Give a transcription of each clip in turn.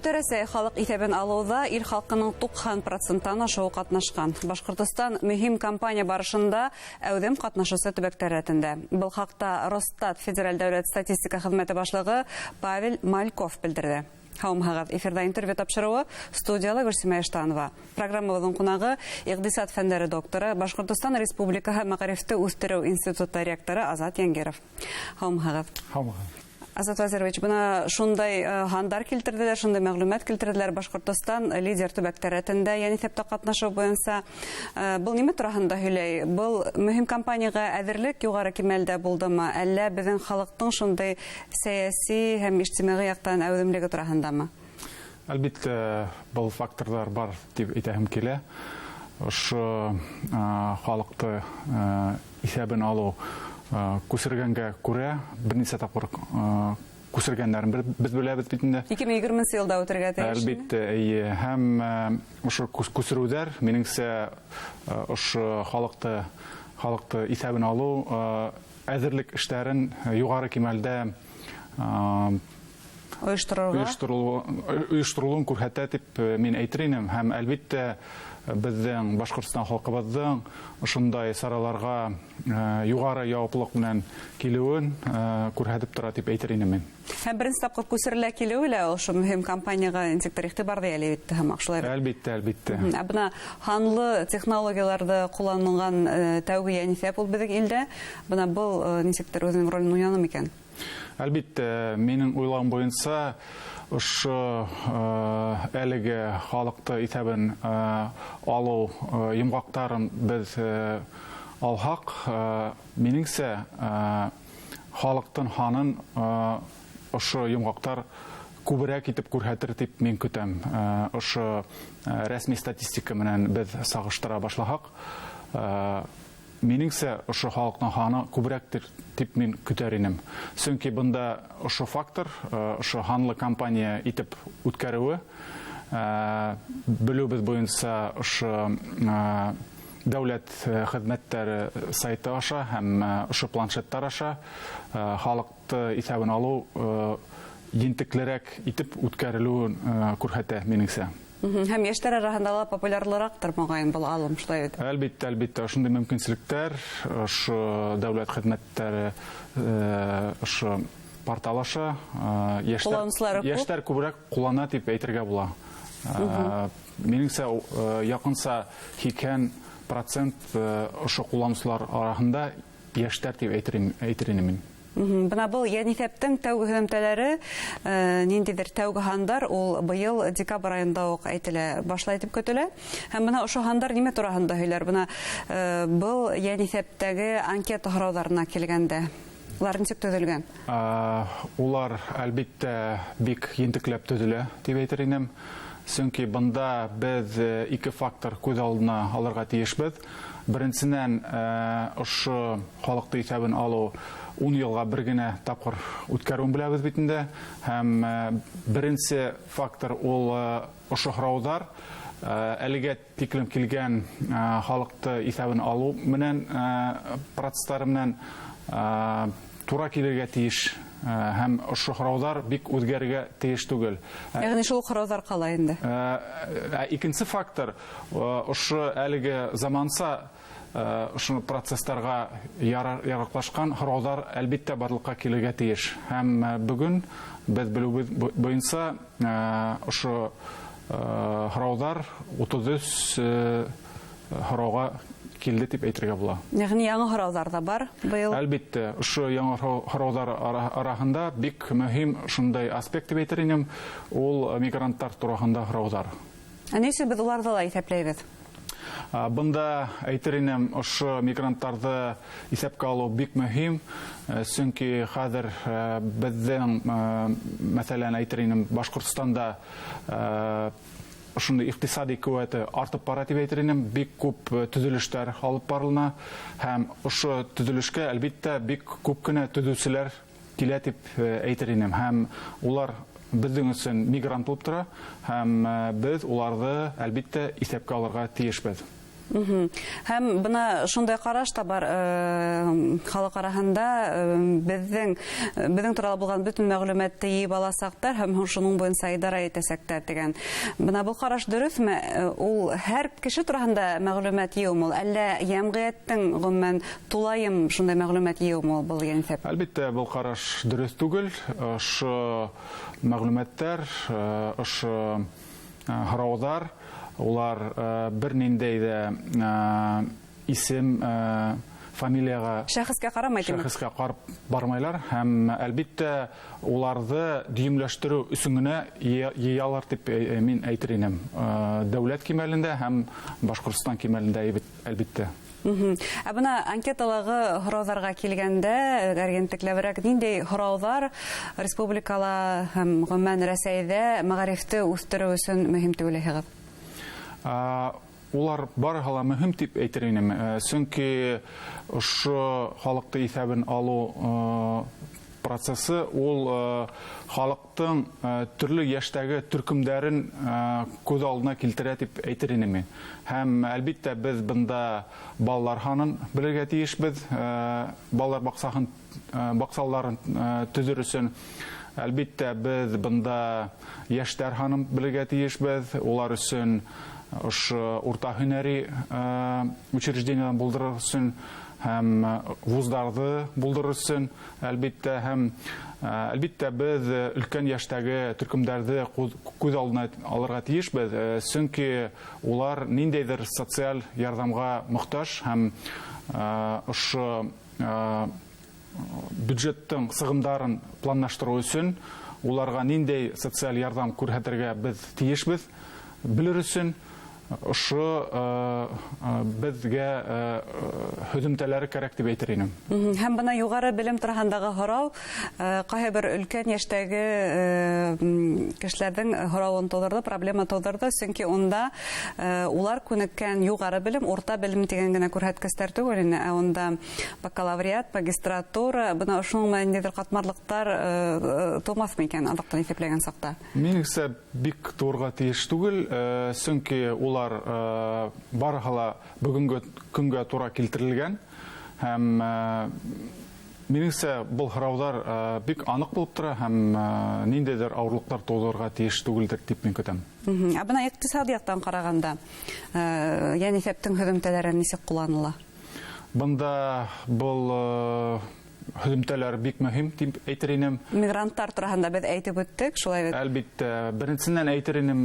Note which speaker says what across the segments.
Speaker 1: Бөтә Рәсәй халыҡ иҫәбен алыуҙа ил халҡының 90 проценттан ашыуы ҡатнашҡан. Башҡортостан мөһим кампания барышында әүҙем ҡатнашыусы төбәктәр рәтендә. Был хаҡта Росстат федераль дәүләт статистика хеҙмәте башлығы Павел Мальков белдерҙе. Һаумыһығыҙ! Эфирҙа «Интервью» тапшырыуы, студияла Гөлсимә Иштанова. Программабыҙҙың ҡунағы — иҡтисад фәндәре докторы, Башҡортостан Республикаһы Мәғарифты үҫтереү институты ректоры Азат Янгиров. Һаумыһығыҙ!
Speaker 2: Һаумыһығыҙ!
Speaker 1: Азат Вазирович, бына шундай һандар килтерҙеләр, шундай мәғлүмәт килтерҙеләр: Башҡортостан лидер төбәктәр рәтендә йәниҫәптә ҡатнашыу буйынса. Был нимә тураһында һөйләй? Был мөһим кампанияға әҙерлек юғары кимәлдә булдымы, әллә беҙҙең халыҡтың шундай сәйәси һәм ижтимағи яҡтан әүҙемлеге тураһындамы?
Speaker 2: Әлбиттә, был факторҙар бар тип әйтәһем килә. Ошо халыҡты иҫәбен алыу күсергәнгә күрә, бер нисә тапҡыр күсергәндәрен беҙ беләбеҙ бит инде.
Speaker 1: 2020 йылда үтергә тейеш.
Speaker 2: Әлбиттә, эйе. Һәм ошо күсереүҙәр, минеңсә, ошо халыҡты иҫәбен алыу әҙерлек эштәрен юғары кимәлдә
Speaker 1: ойошторорға
Speaker 2: ойошторолоуын күрһәтә тип мин әйтер инем. Һәм, әлбиттә, беҙҙең Башҡортостан халҡыбыҙҙың ошондай сараларға юғары яуаплылыҡ менән килеүен күрһәтеп тора тип әйтер инем мин.
Speaker 1: Һәм беренсе тапҡыр күсерелә килеүе лә ошо мөһим кампанияға нисектер иғтибарҙы йәлеп итте һымаҡ, шулай бит?
Speaker 2: Әлбиттә.
Speaker 1: Ә бына һанлы технологияларҙы ҡулланылған тәүге йәниҫәп ул беҙҙең илдә. Бына был нисектер үҙенең ролен уйнаны микән?
Speaker 2: Әлбиттә, минең уйлауым буйынса, ошо әлеге халыҡты иҫәбен алыу йомғаҡтарын беҙ алһаҡ, минеңсә, халыҡтың һанын ошо йомғаҡтар күберәк итеп күрһәтер тип мин көтәм. Ошо рәсми статистика менән беҙ сағыштыра башлаһаҡ, минеңсә, ошо халыҡтың һаны күберәктер тип мин көтәр инем. Сөнки бында ошо фактор, ошо һанлы кампания итеп үткәреүе, белеүебеҙ буйынса, ошо дәүләт хеҙмәттәре сайты аша һәм ошо планшеттар аша халыҡты иҫәбен алыу ентеклерәк итеп үткәрелеүен күрһәтә, минеңсә.
Speaker 1: Һәм йәштәр араһында ла популярлыраҡтыр, моғайын, был алым, шулай бит?
Speaker 2: Әлбиттә, ошондай мөмкинселектәр ошо дәүләт хеҙмәттәре ошо портал аша йәштәр
Speaker 1: ҡулланыусылары күп.
Speaker 2: Йәштәр күберәк ҡуллана тип әйтергә була. Минеңсә, яҡынса 80% ошо ҡулланыусылар араһында йәштәр тип әйтер инем мин.
Speaker 1: Бына был йәниҫәптең тәүге һөҙөмтәләре, ниндәйҙер тәүге һандар ул быйыл декабрь айында уҡ әйтелә башлай тип көтөлә. Һәм бына ошо һандар нимә тураһында һөйләр? Бына был йәниҫәптәге анкета һорауҙарына килгәндә, улар нисек төҙөлгән?
Speaker 2: Улар, әлбиттә, бик ентекләп төҙөлә тип әйтер инем. Сөнки бында беҙ ике фактор күҙ алдына алырға тейешбеҙ. Беренсенән, ошо халыҡты иҫәбен алыу 10 йылға бер генә тапҡыр үткәреүен беләбеҙ бит инде. Һәм беренсе фактор ул ошо һорауҙар әлегә тиклем килгән халыҡты иҫәбен алыу менән процесстары менән тура килергә тейеш һәм ошо һорауҙар бик үҙгәрергә тейеш түгел.
Speaker 1: Йәғни шул уҡ һорауҙар ҡала инде.
Speaker 2: Ә икенсе фактор ошо әлеге заманса ошо процесстарға яраҡлашҡан һорауҙар, әлбиттә, барлыҡҡа килергә тейеш. Һәм бөгөн беҙ белеүебеҙ буйынса ошо һорауҙар 33 һорауға килде тип әйтергә була.
Speaker 1: Йәғни яңы һорауҙар ҙа бар быйыл.
Speaker 2: Әлбиттә, ошо яңы һорауҙар араһында бик мөһим шундай аспект тип әйтер инем, ул мигранттар тураһында һорауҙар.
Speaker 1: Ә ни өсөн беҙ уларҙы ла иҫәпләйбеҙ?
Speaker 2: Бында әйтер инем, ошо мигранттарҙы иҫәпкә алыу бик мөһим, сөнки хәҙер беҙҙең, мәҫәлән, әйтер инем, Башҡортостанда ошондай иҡтисади ҡеүәте артып бара тип әйтер инем, бик күп төҙөлөштәр алып барылына һәм ошо төҙөлөшкә, әлбиттә, бик күп кенә төҙөүселәр килә тип әйтер инем, һәм улар беҙҙең өсөн мигрант булып тора, һәм беҙ уларҙы, әлбиттә, иҫәпкә алырға тейешбеҙ.
Speaker 1: Һәм бына шундай ҡараш та бар халыҡ араһында, беҙҙең турала булған бөтөн мәғлүмәтте йыйып аласаҡтар һәм шуның буйынса идара итәсәктәр тигән. Бына был ҡараш дөрөҫмө? Ул һәр кеше тураһында мәғлүмәт йыйыумы ул, әллә йәмғиәттең ғөмүмән тулайым шундай мәғлүмәт йыйыумы ул был йәнисәп?
Speaker 2: Әлбиттә, был ҡараш дөрөҫ түгел. Ошо мәғлүмәттәр, ошо һорауҙар, улар бер ниндәй ҙә исем, фамилияға,
Speaker 1: шәхескә ҡарамай,
Speaker 2: шәхескә ҡарап бармайлар һәм әлбиттә уларҙы дөйөмләштереү өсөн генә йыялар тип мин әйтер инем. Дәүләт кимәлендә һәм Башҡортостан кимәлендә әлбиттә.
Speaker 1: Ә бына анкеталағы һорауҙарға килгәндә, әгәр ентекләберәк, ниндәй һорауҙар республикала һәм ғөмүмән Рәсәйҙә мәғарифте үҫтереү өсөн мөһим тип уйлайһығыҙ?
Speaker 2: Улар барыһы ла мөһим тип әйтер инем. Сөнки ошо халыҡты иҫәбен алыу процессы ул халыҡтың төрлө йәштәге төркөмдәрен күҙ алдына килтерә тип әйтер инем. Һәм әлбиттә беҙ бында балалар һанын белергә тейешбеҙ, балалар баҡсаларын төҙөр өсөн. Әлбиттә беҙ бында йәштәр һанын белергә тейешбеҙ, улар өсөн ошо урта һөнәри учреждениеларын булдырыр өсөн һәм вуздарҙы булдырыр өсөн әлбиттә, һәм әлбиттә беҙ өлкән йәштәге төркөмдәрҙе күҙ алдына алырға тейешбеҙ, сөнки улар ниндәйҙер социаль ярҙамға мохтаж һәм ошо бюджеттың сығымдарын планлаштырыу өсөн уларға ниндәй социаль ярҙам күрһәтергә беҙ тейешбеҙ белер өсөн ошо беҙгә һөҙөмтәләре кәрәк тип әйтер инем.
Speaker 1: Һәм бына юғары белем тураһындағы һорау ҡайһы бер өлкән йәштәге кешеләрҙең һорауын тыуҙырҙы, проблема тыуҙырҙы, сөнки унда улар күнеккән юғары белем, урта белем тигән генә күрһәткестәр түгел ине, ә унда бакалавриат, магистратура, бына ошоноң менән ниндәйҙер ҡатмарлыҡтар тыумаҫмы икән аҙаҡтан иҫәпләгән саҡта?
Speaker 2: Минеңсә, бик тыуырға тейеш түгел, сөнки улар барыһы ла бөгөнгө көнгә тура килтерелгән һәм минеңсә был һорауҙар бик аныҡ булып тора һәм ниндәйҙер ауырлыҡтар тыуҙырырға тейеш түгелдер тип мин көтәм.
Speaker 1: Ә бына иҡтисад яҡтан ҡарағанда, йәнисәптең һөҙөмтәләре нисек ҡулланыла?
Speaker 2: Бында был һөҙөмтәләр бик мөһим тип әйтер инем.
Speaker 1: Мигранттар тураһында беҙ әйтеп үттек, шулай бит?
Speaker 2: Әлбиттә, беренсенән әйтер инем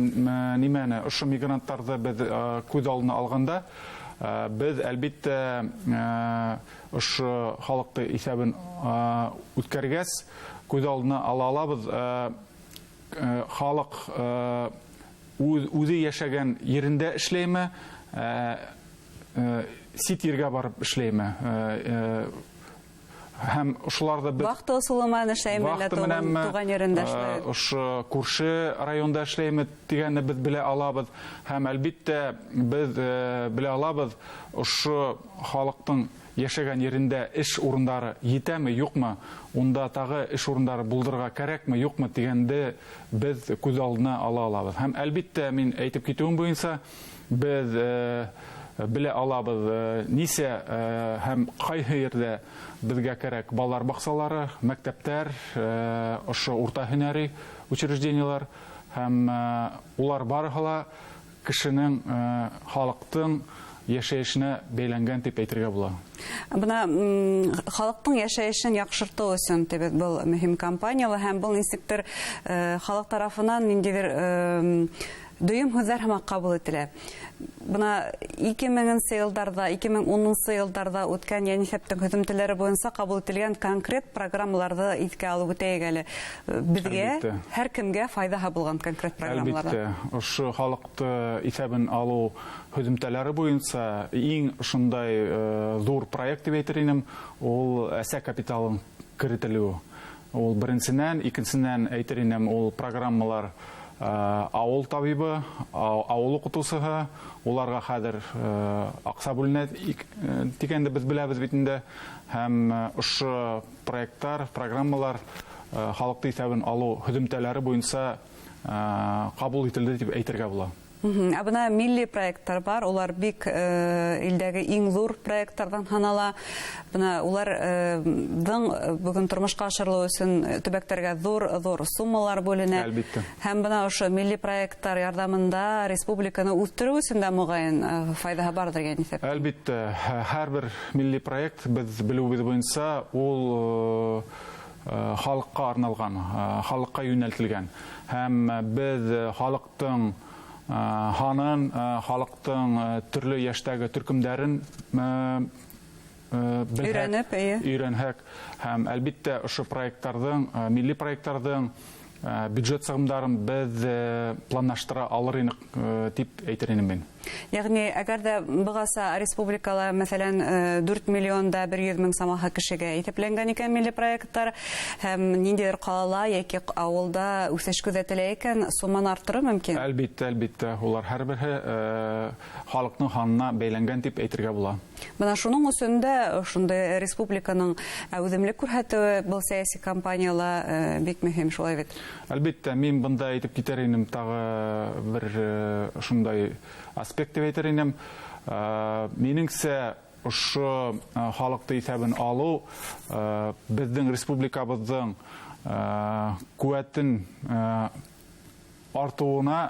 Speaker 2: нимәне, ошо мигранттарҙы беҙ күҙ алдына алғанда, беҙ әлбиттә ошо халыҡты иҫәбен үткәргәс, күҙ алдына ала алабыҙ, халыҡ үҙе йәшәгән ерендә эшләйме, сит ергә барып эшләйме? Һәм ошоларҙы беҙ
Speaker 1: вахта ысулы менән эшләйме, әллә туған ерендә эшләйме?
Speaker 2: Ошо күрше районда эшләйме тигәнне беҙ белә алабыҙ. Һәм әлбиттә беҙ белә алабыҙ, ошо халыҡтың йәшәгән ерендә эш урындары етәме, юҡмы, унда тағы эш урындары булдырырға кәрәкме, юҡмы тигәнде беҙ күҙ алдына ала алабыҙ. Һәм әлбиттә мин әйтеп китеүем буйынса беҙ белә алабыҙ нисә һәм ҡайһы ерҙә беҙгә кәрәк балалар баҡсалары, мәктәптәр, ошо урта һөнәри учреждениелар, һәм улар барыһы ла кешенең, халыҡтың йәшәйешенә бәйләнгән тип әйтергә була.
Speaker 1: Бына халыҡтың йәшәйешен яҡшыртыу өсөн тип был мөһим кампанияла, һәм был нисектер халыҡ тарафынан ниндәйҙер дөйөм һүҙҙәр һымаҡ ҡабул ителә. Бына 2000 йылдарҙа, 2010 йылдарҙа үткән йәнисәптең һөҙөмтәләре буйынса ҡабул ителгән конкрет программаларҙы иҫкә алып үтәйек әле. Беҙгә, һәр кемгә файҙаһы булған конкрет программаларҙы.
Speaker 2: Әлбиттә, ошо халыҡты иҫәбен алыу һөҙөмтәләре буйынса иң ошондай ҙур проект тип әйтер инем, ул әсә капиталын керетелеүе. Ул беренсенән, икенсенән әйтер инем, ул программалар ауыл табибы, ауыл уҡытыусыһы, уларға хәҙер аҡса бүленә тигәнде беҙ беләбеҙ бит инде. Һәм ошо проекттар, программалар халыҡты иҫәбен алыу һөҙөмтәләре буйынса ҡабул ителде тип әйтергә була.
Speaker 1: Ә бына милли проекттар бар, улар бик илдәге иң ҙур проекттарҙан һанала. Бына уларҙың бөгөн тормошҡа ашырылыуы өсөн төбәктәргә ҙур-ҙур суммалар бүленә.
Speaker 2: Әлбиттә.
Speaker 1: Һәм бына ошо милли проекттар ярҙамында республиканы үҫтереү өсөн дә моғайын файҙаһы барҙыр тигән иҫәп.
Speaker 2: Әлбиттә, һәр бер милли проект беҙ белеүебеҙ буйынса ул халыҡҡа арналған, халыҡҡа йүнәлтелгән. Һәм беҙ халыҡтың һанын, халыҡтың төрлө йәштәге төркөмдәрен
Speaker 1: өйрәнеп,
Speaker 2: өйрәнһәк һәм әлбиттә ошо проекттарҙың, милли проекттарҙың бюджет сығымдарын беҙ планлаштыра алыр инек тип әйтер инем мин.
Speaker 1: Йәғни, әгәр ҙә бығаса республикала, мәҫәлән, 4 миллион да 100 мең самаһы кешегә иҫәпләнгән икән милли проекттар, һәм ниндәйҙер ҡалала йәки ауылда үҫеш күҙәтелә икән, сумманы арттырыу мөмкин?
Speaker 2: Әлбиттә, әлбиттә, улар һәр береһе халыҡтың һанына бәйләнгән тип әйтергә була.
Speaker 1: Бына шуның өсөн дә ошондай республиканың әүҙемлек күрһәтеүе был сәйәси кампанияла бик мөһим, шулай бит?
Speaker 2: Әлбиттә, мин бында әйтеп китер инем тағы бер шундай аспект тип әйтер инем. Минеңсә, ошо халыҡты иҫәбен алыу беҙҙең республикабыҙҙың ҡеүәтен артыуына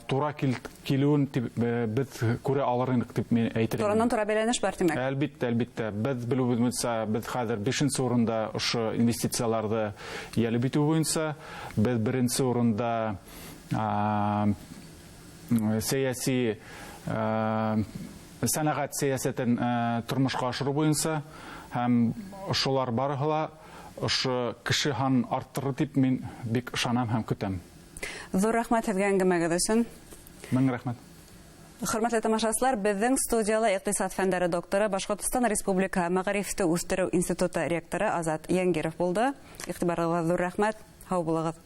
Speaker 2: тура килеүен беҙ күрә алыр инек тип мин әйтер инем.
Speaker 1: Туранан тура бәйләнеш бар, тимәк?
Speaker 2: Әлбиттә, әлбиттә. Беҙ белеүебеҙ буйынса, беҙ хәҙер 5-нсе урында ошо инвестицияларҙы йәлеп итеү буйынса, беҙ 1-нсе урында сәйәси сәнәғәт сәйәсәтен тормошҡа ашырыу буйынса, һәм ошолар барыһы ла ошо кеше һанын арттырыр тип мин бик ышанам һәм көтәм.
Speaker 1: Ҙур рәхмәт һеҙгә әңгәмәгеҙ өсөн.
Speaker 2: Мең рәхмәт.
Speaker 1: Хөрмәтле тамашасылар, беҙҙең студияла иҡтисад фәндәре докторы, Башҡортостан Республика Мәғарифте үҫтереү институты ректоры Азат Янгиров булды. Иғтибарығыҙға ҙур рәхмәт. Һау булығыҙ.